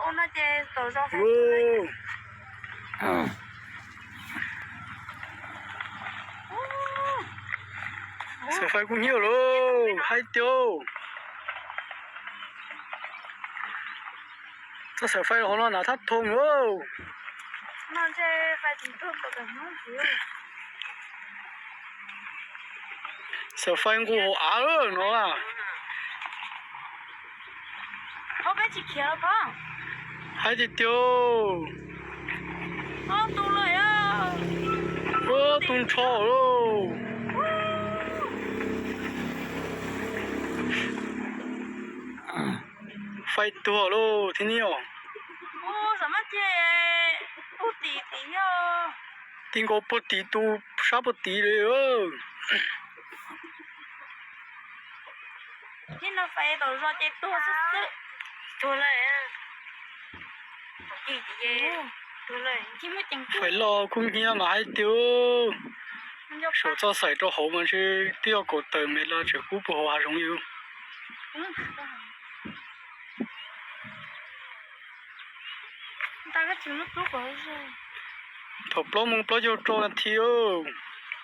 ໂອ້ ສາຍໄຟກູເຫ່ຽວໂລ ໄຮຕຽວ ສາຍໄຟຂອງເຮົານະ ທັດທົງໂອ້ ສາຍໄຟກູໂຫອາເອີເນາະ ເຂົາໄປຊິຂຽວກໍ ໄຮຕຽວ ໂອ້ ຕຸງເລີຍເອີ ໂອ້ ຕຸງທໍ່ໂລ ໄຟຕົວໂລ ທີ່ນີ້ອະ ໂອ້ ສາມາດເຈ ໂອ້ ຕີຕີເອີ ຕິງກໍປົດຕີຕູ ຊາປົດຕີເລີຍເອີ ທີ່ນອນໄຟຕົວເຈຕົວເລີຍ ໄຟລໍຄູເຫ່ຽວມາໃຫ້ຕິວ ໂຊເຈົ້າໃສ່ໂຕໂຫມັນຊື່ ຕິວໂກເຕີເມັດລະ ເຈີກູໂປໂຫຫາຊົງຢູ່ ຕາກໍຊິມາຕຸກກໍ ໂທປລໍມງປລໍໂຍໂຕນາທີເອີ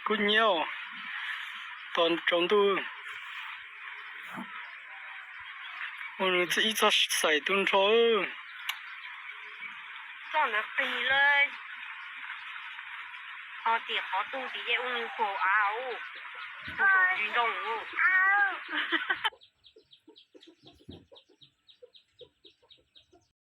ກູເຫ່ຽວ ຕອນຈອມຕູ ໂອ້ ນຶ່ງຈະອີຈະໃສ່ຕຸນໂທເອີ ຈອນນະຕີເລີຍ ຂໍຕີຂໍຕູຕີເຢອູໜຶ່ງໂຄອາວ ໂຕໂຕດີດົງໂອ້